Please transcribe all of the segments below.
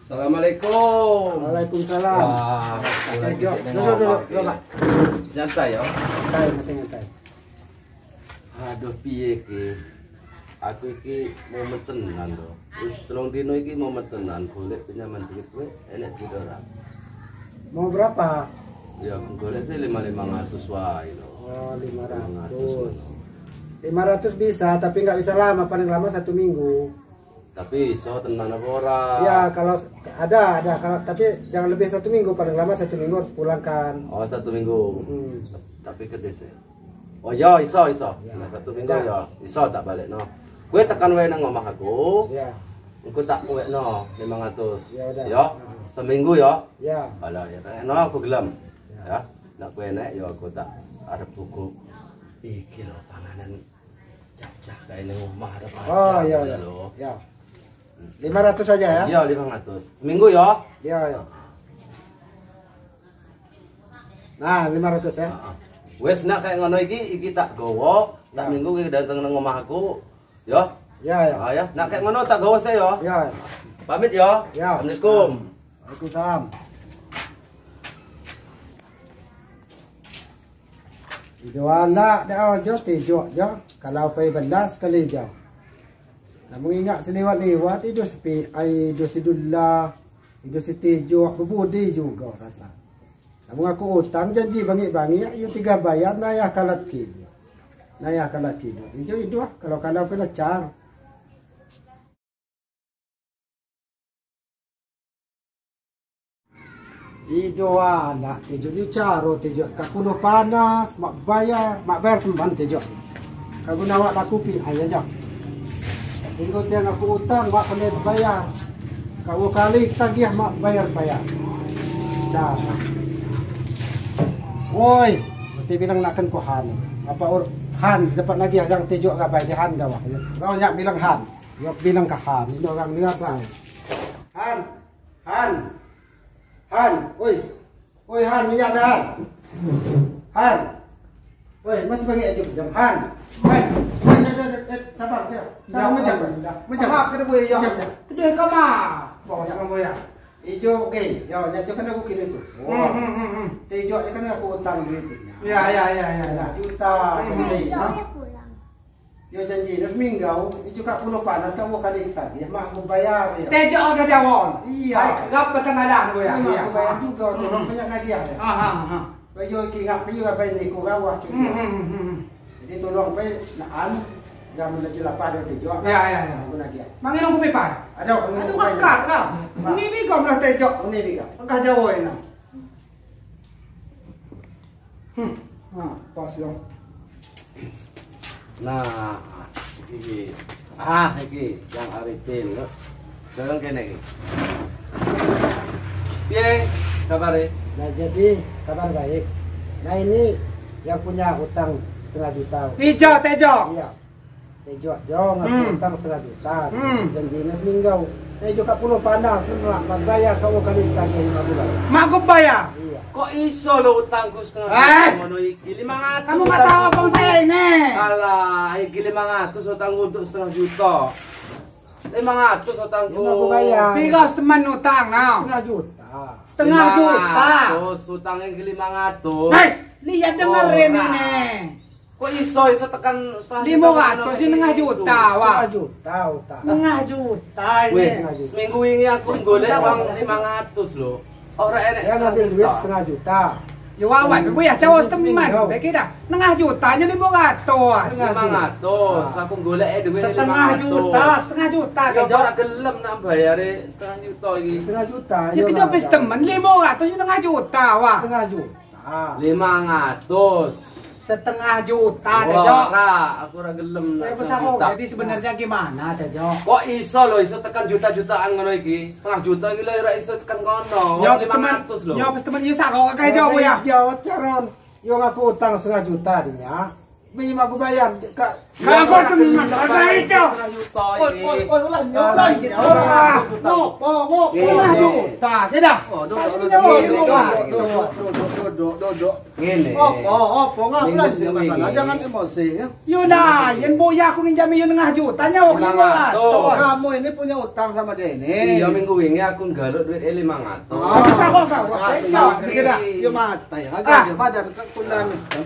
Assalamualaikum. Waalaikumsalam. Wah, duduk, Pak. Nyantai ya. Santai, masih nyantai. Aduh, piye iki? Aku iki mau metenan lho. Wis 3 dino iki mau metenan, golek pinjaman duit kowe enek duit ora? Mau berapa? Ya aku golek sih 500 wae lho. Oh, 500. 500 bisa, tapi nggak bisa lama, paling lama 1 minggu. Tapi iso tenan apa ora? Ya, kalau ada kalau tapi jangan lebih 1 minggu, paling lama 1 minggu harus pulangkan. Oh, 1 minggu. Tapi gede sih. Oh ya, iso. Ya. Nah, 1 minggu ya iso tak balekno. Kowe tekan wae nang omah aku. Ya. Engko tak kuwekno 500. Ya udah. Ya. Seminggu ya. Ya. Alah ya no aku gelem. Ya. Nek kowe enek ya aku tak arep tuku. Iki lho panganan cacah kae ning omah arep. Oh iya iya. Ya. 500 saja ya? Iya, 500. Seminggu ya? Iya, iya. Nah, 500 ya. Wes nak kayak ngono iki tak gawa, tak minggu iki dateng nang omah aku. Ya. Ya, ya. Ah ya, nak kayak ngono tak gawa saya ya. Ya. Pamit ya. Ya. Assalamualaikum. Waalaikumsalam. Ido anak dah aja tijuk je. Kalau pai belas kali je. Namun ingat seliwat-liwat itu sepi ai do sidullah, itu sitijuk berbudi juga rasa. Namun aku utang janji bangi-bangi yo 3 bayar nayah kalat kilo. Nayah kalat kilo. Itu itu kalau kalau kena car. Ido anak tijuk ni caro tijuk kakulo panas mak bayar teman tijuk. Kamu nawak laku pi aja je. Minggu tiang aku utang mak kena bayar. Kau kali tagih mak bayar-bayar. Cara. Woi, mesti bilang nak kan ku Han. Apa Han dapat lagi agang tijuk ka bai Han gawah. Kau nyak bilang Han. Yok bilang ka Han. Ini orang ni apa? Han. Han. Han, oi. Oi Han, minyak Han. Han. Oi, mati panggil aja jam Han. Han. Sabar dia. Dah macam. Macam hak kena boleh ya. Kedai kama. Bawa sama boya. Ijo okey. Ya, nyak kena aku kira tu. Tejo je kena aku utang duit. Ya. Juta. Yo janji dah seminggu, ijo kat pulau panas kamu kali tadi, mak aku bayar ya. Tejo ada jawon. Iya. Gap betang boya. Iya, aku bayar juga, tolong banyak lagi ya. Ha. Bayo iki ngap kayu apa ni ku gawah cuy. Jadi tolong pe naan yang menaji lapar dari tejo. Ya. Aku nak dia. Mangin aku pe pai. Ada Aduh kakak kau. Ni bi kau belah tejo. Ni bi kau. Kau jauh ini. Ha, pas yo. Nah, iki. Iki yang Arifin lho. Dorong kene iki. Piye kabare? Nah, jadi kabar baik. Nah, ini yang punya utang 0,5 juta. Ijo Tejo. Iya. Tejo, jo ngaku utang 0,5 juta. Janjinya seminggu. Tejo kat pulau panas nak bayar kau kali tagih 5 bulan. Mak aku bayar. Iya. Kok iso lo utangku 0,5 juta ngono iki 500. Kamu nggak tahu abang saya ini. Alah, iki 500 utangku untuk 0,5 juta. 500 utangku. Ya, aku bayar. Piro teman utang nah. 0,5 juta. 0,5 juta. Terus utangnya iki 500. Hei, lihat dengerin ini. Kok iso tekan 500 ini 0,5 juta, wah. 0,5 juta utang. 0,5 juta ini. Minggu ini aku golek uang 500 lho. Ora enek. Ya ngambil duit 0,5 juta. Ya wawan, kowe ya cowok teman. Baik dah. 0,5 jutanya 500. 500. Aku golek duit 0,5 juta, 0,5 juta. Ya ora gelem nak bayare 0,5 juta iki. 0,5 juta. Ya kita wis temen 500 0,5 juta, wah. 0,5 juta. 500. 0,5 juta, Tejo. Ora, aku ora gelem. Jadi sebenarnya gimana, Tejo? Kok iso lho, iso tekan juta-jutaan ngono iki? 0,5 juta iki lho ora iso tekan kono. 500 lho. Yo temen yo sak kok kae Jo ya. Yo caron. Yo ngaku utang 0,5 juta dinya. Bi aku bayar kak Kagak teman, ada itu. Oi, ulah nyolah. Ngo. Juta, sudah. Duduk. Ngene. Opo ngap lah masalah, jangan emosi ya. Yo nah, yen boya aku nginjami yo nengah juta nyawa 500. Kamu ini punya utang sama dia ini. Iya minggu wingi aku nggaluk duit 500. Yo mata ya, agak badan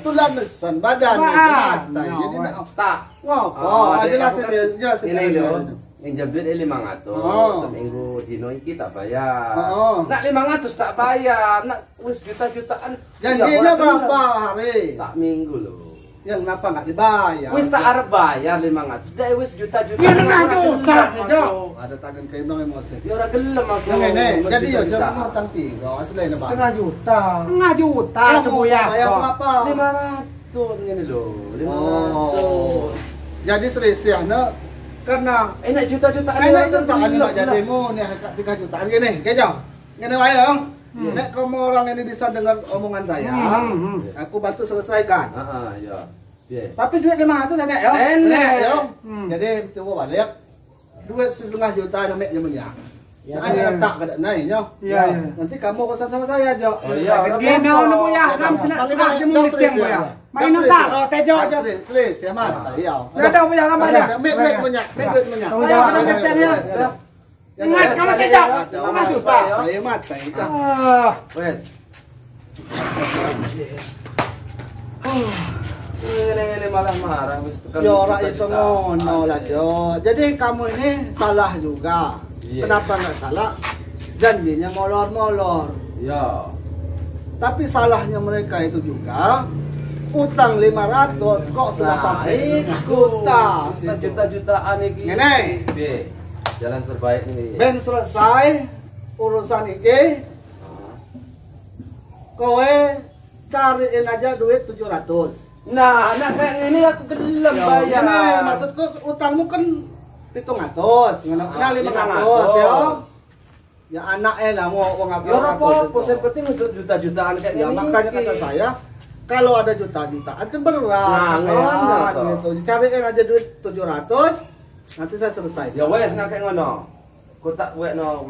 tulan badan mata. Jadi tak ngopo, jelasin ini lho. Minjam duit 500, seminggu dino iki tak bayar. Nak 500 tak bayar, nak wis juta-jutaan. Janjinya berapa hari? Sak minggu lho. Yang kenapa nggak dibayar? Wis tak arep bayar 500, dak wis juta-jutaan. Ya nengah juta, ada tangan kembang emosi. Ya ora gelem aku. Yang ini, jadi yo jangan utang piro, asline Pak. Setengah juta. Setengah juta sebuya. Bayar berapa? 500 ngene lho, 500. Jadi selisihnya karena enak juta-jutaan enak jutaan ini jadimu nih 3 jutaan gini, kejong. Ngene wae yo. Nek kamu orang ini bisa dengar omongan saya, aku bantu selesaikan. Heeh, iya. Piye? Tapi duit 500 enak yo. Enak yo. Jadi coba balik. Duit 1,5 juta demek jemunya. Ya, ada letak kada naik yo. Iya. Nanti kamu kosan sama saya jo. Oh iya. Gini ono ya, kam senang jemu misteng ya. Main saro tejo. Please, ya mata iya. Ada punya apa ada? Mit punya, mit punya. Tanggung jawab ya. Ingat kamu tejo. 1,5 juta. Saya mata itu. Wes. Ngene-ngene malah marah wis tekan. Ya ora iso ngono lah jo. Jadi kamu ini salah juga. Kenapa nggak salah? Janjinya molor-molor. Ya. Tapi salahnya mereka itu juga utang 500 kok sudah sampai juta. Juta-jutaan iki. Ngene. Piye? Jalan terbaik ini. Ben selesai urusan iki. Kowe cariin aja duit 700. Nah, nah kayak ngene aku gelem bayar. Ngene, maksudku utangmu kan 700, nah 500 ya. Ya anaknya lah mau uang apa? Ya apa-apa, yang penting untuk juta-jutaan kayak ya, gini. Makanya kata saya, kalau ada juta-jutaan kan berat. Nah, gitu. Cariin aja duit 700, nanti saya selesai. Ya wes nggak kayak ngono. Aku tak wekno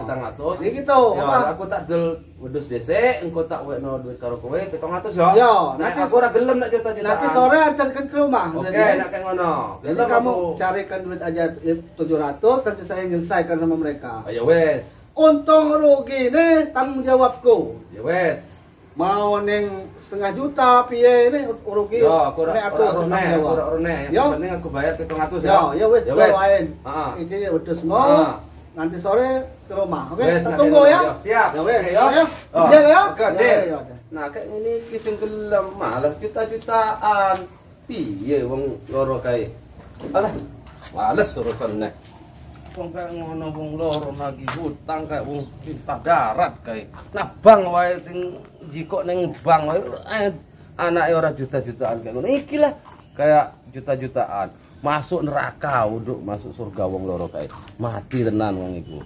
700. Ya gitu. Ya, apa? Aku tak dol wedhus dhisik, engko tak wekno duit karo kowe 700 ya. Ya, nanti aku ora gelem nek juta-jutaan. Nanti sore antarkan ke rumah. Oke, nek kayak ngono. Jadi kamu carikan duit aja 700, nanti saya nyelesaikan sama mereka. Oh, ya wes. Untung rugi ini tanggung jawabku. Ya wes. Mau neng 0,5 juta piye ini rugi. Ya, aku ora aku ora rene. Yang penting aku bayar 700 ya. Ya, ya wes, doain. Iki wedhus mau. Nanti sore ke rumah, oke? Kita tunggu ya. Siap. Ya wes, ya. Ya ya. Oke, Del. Nah, kayak ngene iki sing gelem malah juta-jutaan. Piye wong loro kae? Alah, males urusan nek. Wong kayak ngono wong loro lagi hutang kayak wong lintah darat kae. Nah, bank wae sing jikok ning bank wae anake ora juta-jutaan kayak ngono. Iki lah kayak juta-jutaan. Masuk neraka untuk masuk surga wong loro kae. Mati tenan wong iku.